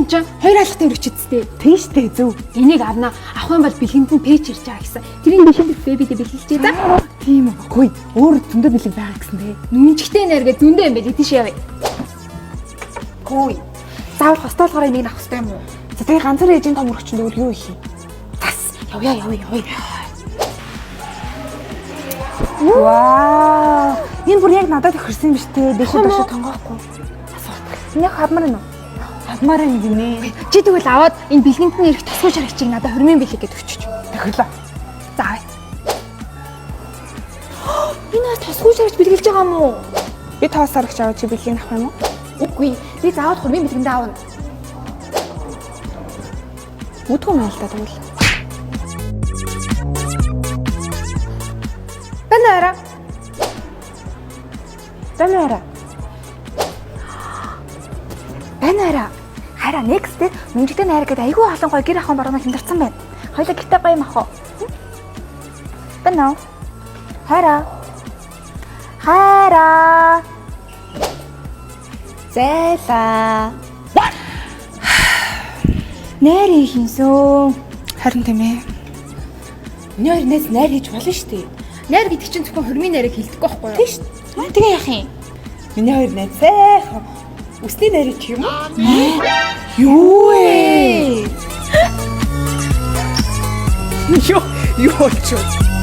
энэ чинь хоёр алхахтай өргөч үсттэй. Тийм штэ зөв. Энийг авна. Авах юм бол бэлгэнд нь пэйж ирж байгаа гэсэн. Тэрийг бэлгэнд бэбидэд бэлгэлжээ за. Тийм үү. Хөөе, өөр зөндөө бэлэг байгаа гэсэн тий. Нүнжигтэй найр гэ зөндөө юм байл тийш явъя. Хөөе. Заавал хостоо болохоор энийг авах хэрэгтэй юм уу? За тэгээ ганцаар ээжийн том өргөчөнд өөр юу их юм? Тас. Явъя явъя явъя. Вау! Энэ бүр яг надад тохирсон юм биш үү? Дэшээ доошо тонгоохгүй. Энэ яг хавмар нь уу? Хавмаар юм гинэ. Чи тэгвэл аваад энэ бэлгэнд нь ирэх тосгон шарагчийг надад хормын бэлэг гэдээ өчөж. Тохирлоо. За авъя. Энэ бас тосгон шарагч бэлгэлж байгаа юм уу? Би тоос сарагч аваад чи бэлгийг авах юм уу? Үгүй. Би заавал хормын бэлгэндээ авна. Үдгүй юм аа л да тэгвэл. Байна араа. Байна араа. Байна араа. Хараа next дээр нүнжигтэй найр гэдэг айгүй олон гоё гэр ахуйн боргоноо хямдарсан байна. Хоёлаа гэртээ гоё юм ах уу? Байна уу? Хайраа. Хайраа. Зайлаа. Найр хийхинсөө. Харин тийм ээ. Миний хоёр найз найр хийж болно шүү дээ. Найр гэдэг чинь зөвхөн хормын найрыг хэлдэггүй байхгүй юу? Тийм шүү. Аа тэгээ яах юм? Миний хоёр найз сайхан үсний найрыг ч юм уу? Юу вэ? Юу юу болчих вэ?